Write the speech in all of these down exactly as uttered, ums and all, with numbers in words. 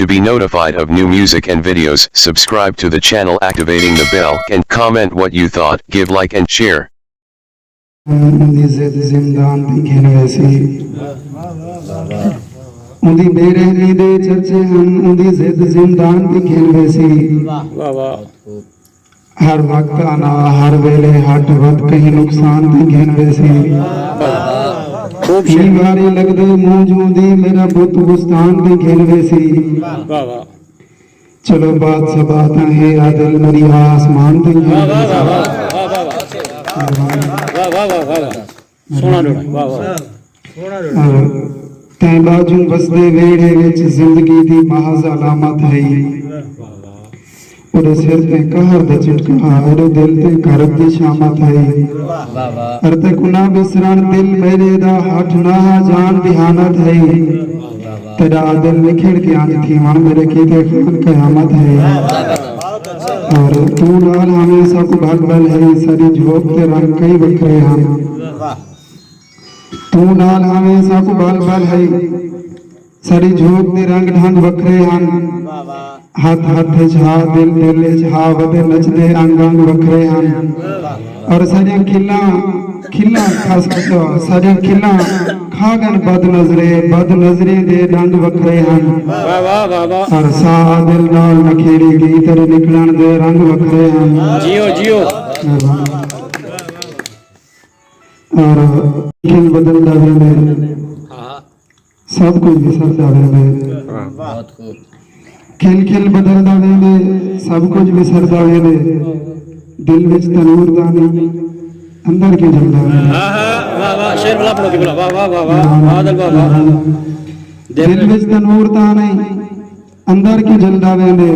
To be notified of new music and videos, subscribe to the channel, activating the bell, and comment what you thought. Give like and share. اوندی ضد زندان دی گھن ویسی۔ اوندی بے رحمی دے چرچے ہن، اوندی ضد زندان دی گھن ویسی۔ واہ واہ۔ ہر وقت انا، ہر ویلے ہٹ ودھ کہیں نقصان دی گھن ویسی۔ خوب شعر۔ ایں واری لڳدے مونجھ اوندی میݙا بت بستان دی گھن ویسی۔ واہ واہ۔ چلو بات سبا تاں ہے عادل، میݙی آسمان دی گھن ویسی۔ واہ واہ واہ واہ۔ سوہݨا ݙوہڑا، واہ واہ۔ اور تیں ٻاجھوں وسدے ویڑھے وچ زندگی دی محض علامت ہئی۔ اوݙے سر تے قہر دا چٹکا ہا، اوݙے دل تے کرب دی شامت ہئی۔ اور تیکوں نہ وسرݨ دل میݙے دا ہٹھ نہ ہا، جان دی ہانت ہئی۔ تیݙا عادل نکھڑ کے انج تھیوݨ میݙے کیتے خان قیامت ہئی۔ اور توں نال ہاویں ساکوں بھل بھل ہئی، ساݙی جھوک تے رنگ کئی وکھرے ہن۔ توں نال ہاویں ساکوں بھل بھل ہئی، ساݙی جھوک دے رنگ ڈھنگ وکھرے ہن۔ ہتھ ہتھ اچ ہا، دل دل اچ ہا، ودے نچدے انگ انگ وکھرے ہن۔ اور ساݙیاں کھلاں، کھلاں کھس، ساݙیاں کھلاں کھا ڳن بد نظرے، بد نظریں دے ڈنگ وکھرے ہن۔ واہ واہ واہ واہ۔ اور ساہ عادل نال نکھیڑی ڳئی، تیݙے نکلݨ دے رنگ وکھرے ہن۔ جیو جیو۔ اور کھل بدلدا ویندے، سب کجھ وسردا ویندے۔ بہت خوب۔ کھل کھل بدلدا ویندے، سب کجھ وسردا ویندے۔ دل وچ تنور دا نہیں، اندر کیوں جلدا ویندے۔ ہاں ہاں، واہ واہ، شعر بھلا پڑھو قبلہ، واہ واہ واہ واہ، عادل واہ واہ۔ دل وچ تنور دا نہیں، اندر کیوں جلدا ویندے۔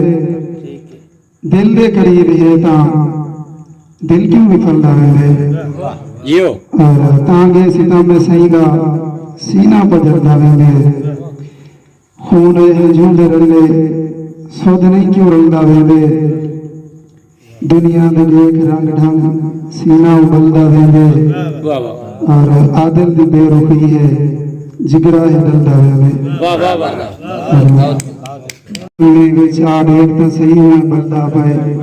دل دے قریب ہے تاں دل کیوں وفلدا ویندے۔ جیو۔ اور تاں گے ستم سئیں دا سینہ پجردا ویندے۔ خون اے ہنجوں دے رلے سدھ نہیں کیوں رلدا ویندے۔ دنیا دے ݙیکھ رنگ ڈھنگ سینہ اٻلدا ویندے۔ واہ واہ۔ اور عادل دی بے رخی ہے جگرا ہے ڈلدا ویندے۔ واہ واہ واہ۔ سینے وچ آ ݙیکھ تاں سہی اونویں ٻلدا پئے۔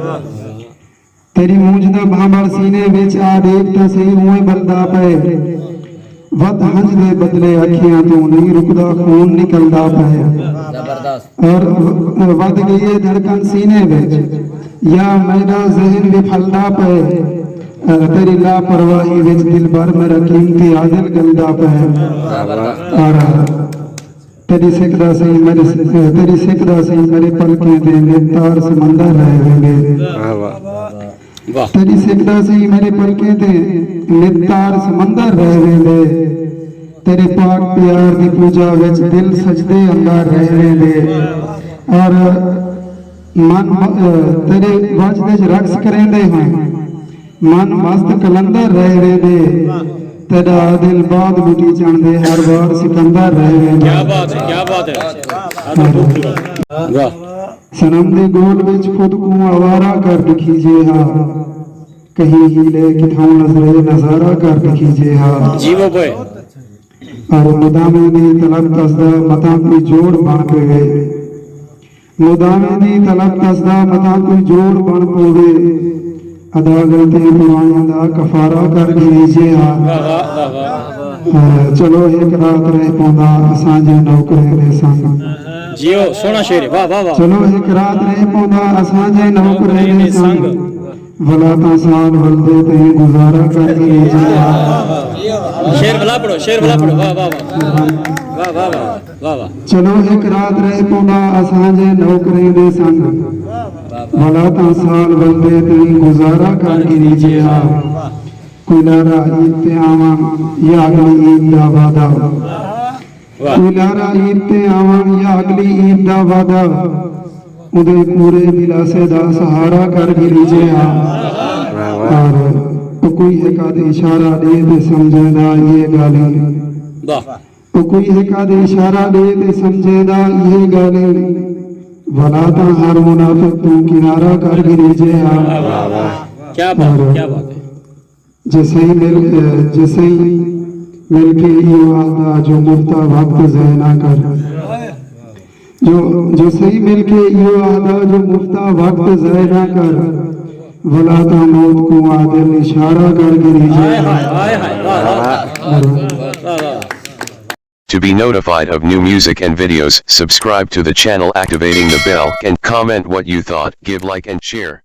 تیݙی مونجھ دا بھانبھڑ سینے وچ آ ݙیکھ تاں سہی اونویں ٻلدا پئے۔ وت ہنج دے بدلے اکھیاں توں نہیں رکدا، خون نکلدا پئے۔ زبردست۔ اور ودھ ڳئی ہے دھڑکن سینے وچ، یا میݙا ذہن وپھلدا پئے۔ تیݙی لاپرواہی وچ دلبر میݙا قیمتی عادل ڳلدا پئے۔ اور تیݙی سک دا سئیں میݙے، تیݙی سک دا سئیں میݙے پلکیں تے نت تار سمندر رہ ویندے۔ واہ واہ۔ واہ۔ تیݙی سک دا سئیں میݙے پلکیں تے نت تار سمندر رہ ویندے۔ تیݙے پاک پیار دی پوجا وچ دل سجدے اندر رہ ویندے۔ اور من م-، تیݙے وجد وچ رقص کریندے ہوئے من مست قلندر رہ ویندے، تیݙا عادل بعد لٹی چݨ دے ہر وار سکندر رہ ویندے۔ کیا بات ہے، کیا بات ہے۔ واہ۔ صنم دے گول وچ خود کوں آوارہ کر ݙکھیجے ہا، کہیں ہیلے کتھاؤں نظرے نظارہ کر ݙکھیجے ہا۔ جیو بھائی۔ اور مداویں دی طلب تسدا متاں کوئی جوڑ بݨ پوے۔ مداویں دی طلب تسدا متاں کوئی جوڑ بݨ پووے۔ ادا غلطیاں پرانیاں دا کفارہ کر گھنیجے ہا۔ واہ، واہ، واہ، واہ۔ ہاں، چلو ہک رات رہ پوندا اساں جے نوکریں دے سنگ۔ جیو، سوہݨا شعر ہے۔ واہ، واہ، واہ۔ چلو ہک رات رہ پوندا اساں جے نوکریں دے سنگ۔ ولا تاں سال ولدے تئیں گزارا کر گھنیجے ہا۔ شعر بھلا پڑھو، شعر بھلا پڑھو۔ واہ، واہ، واہ۔ واہ، واہ، واہ۔ واہ واہ۔ چلو ہک رات رہ پوندا اساں جے نوکریں دے سنگ، ولا تاں سال ولدے تئیں گزارا کر گھنیجے ہا۔ کوئی لارا عید تے آوݨ یا اڳلی عید دا وعدہ۔ واہ۔ کوئی لارا عید تے آوݨ یا اڳلی عید دا وعدہ۔ اوندے پورے دلاسے دا سہارا کر گھنیجے ہا۔ واہ واہ۔ اور او کوئی ہک ادھ اشارہ ݙے تے سمجھیندا اے ڳالھیں۔ واہ۔ او کوئی ہک ادھ اشارہ ݙے تے سمجھیندا اے ڳالھیں، ولا تاں ہر منافق توں کنارہ کر گھنیجے ہا۔ واہ واہ۔ کیا بات ہے، اور کیا بات ہے۔ جے سئیں مل، جے سئیں مل کے ایہو آہدا جو مفتا وقت ضائع نہ کر۔ جو جو سہی مل کے ایہو آہدا جو مفتا وقت ضائع نہ کر، ولا تاں موت کوں عادل اشارہ کر گھنیجے۔ To be notified of new music and videos, subscribe to the channel, activating the bell, and comment what you thought, give like and share.